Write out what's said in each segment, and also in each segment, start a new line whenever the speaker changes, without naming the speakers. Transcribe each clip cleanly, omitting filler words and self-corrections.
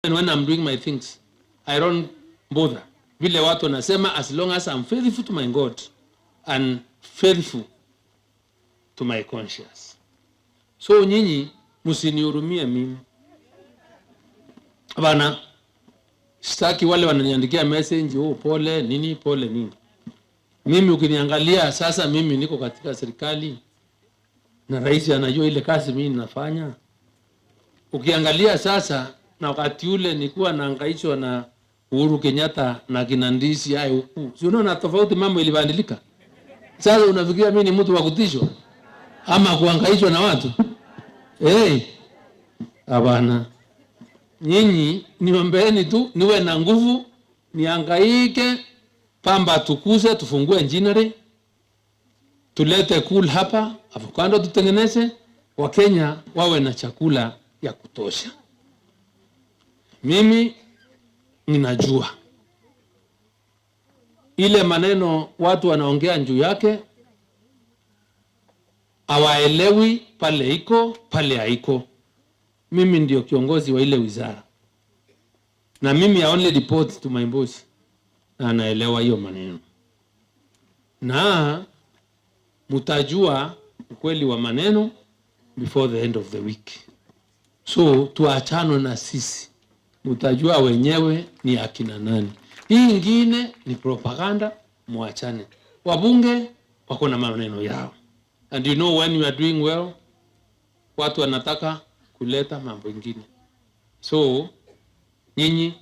And when I'm doing my things, I don't bother vile watu wanasema, as long as I'm faithful to my God and faithful to my conscience. So nyinyi msinihurumie mimi bana, sitaki wale wananiandikia message, "Oh, pole nini, pole nini." Mimi ukiniangalia sasa, mimi niko katika serikali na rais anajua ile kazi mimi ninafanya. Ukiangalia sasa na wakati ule nilikuwa naangaishwa na Uhuru Kenyatta na kina Ndisi hai huku, si unaona tofauti, mambo ilibadilika. Sasa unafikiria mimi ni mtu wa kutishwa ama kuangaishwa na watu? Hey, hapana. Nyinyi niombeeni tu niwe na nguvu, niangaike, pamba tukuse, tufungue ginnery, tulete cool hapa, avocado tutengeneze, Wakenya wawe na chakula ya kutosha. Mimi ninajua ile maneno watu wanaongea juu yake hawaelewi pale iko pale haiko. Mimi ndio kiongozi wa ile wizara, na mimi I only report to my boss, na anaelewa hiyo maneno, na mtajua ukweli wa maneno before the end of the week. So tuachane na sisi, mtajua wenyewe ni akina nani. Hii ingine ni propaganda, muachane. Wabunge wako na maneno yao, and you know when you are doing well, watu wanataka kuleta mambo ingine. So nyinyi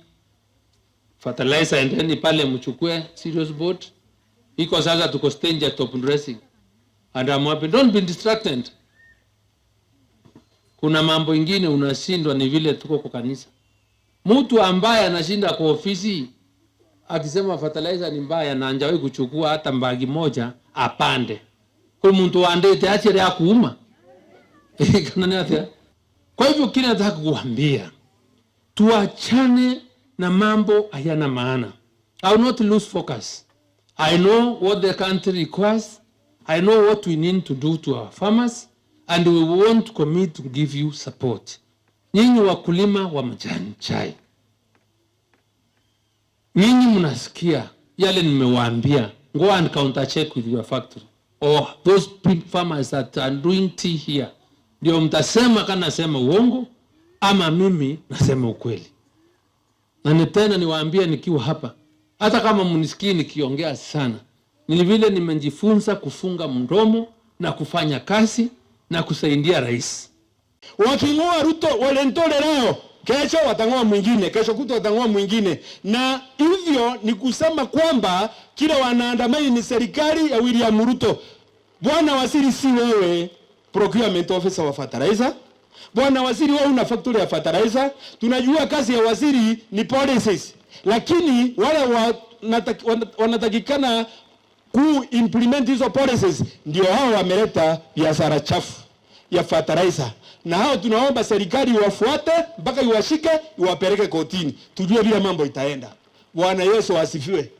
fertilizer, endeni pale mchukue serious board. Iko sasa, tuko stage ya top dressing and I'm happy. Don't be distracted. Kuna mambo ingine unashindwa, ni vile tuko kwa kanisa. Mtu ambaye anashinda kwa ofisi akisema fertilizer ni mbaya na hajawahi kuchukua hata bag moja apande. Kwa mtu wandete achere akuuma. Kana ni atia? Kwa hivyo kile nataka kukuambia, tuachane na mambo hayana maana. I will not lose focus. I know what the country requires. I know what we need to do to our farmers and we want to commit to give you support. Nyinyi wakulima wa majani chai, nyinyi mnasikia yale nimewaambia. Go and counter check with your factory or those farmers that are doing tea here, ndio mtasema kama nasema uongo ama mimi nasema ukweli. Na ni tena niwaambie nikiwa hapa, hata kama mnisikii nikiongea sana, ni vile nimejifunza kufunga mdomo na kufanya kazi na kusaidia rais.
Waking'oa Ruto Ole Ntore leo, kesho watang'oa mwingine, kesho kutwa watang'oa mwingine, na hivyo ni kusema kwamba kile wanaandamani ni serikali ya William Ruto. Bwana Waziri, si wewe procurement officer wa fertilizer. Bwana Waziri, wewe una factory ya fertilizer. Tunajua kazi ya waziri ni policies, lakini wale wanatakikana ku implement hizo policies ndio hao wameleta biashara chafu ya fertilizer, na hao tunaomba serikali iwafuate mpaka iwashike iwapeleke kotini, tujue vile mambo itaenda. Bwana Yesu asifiwe.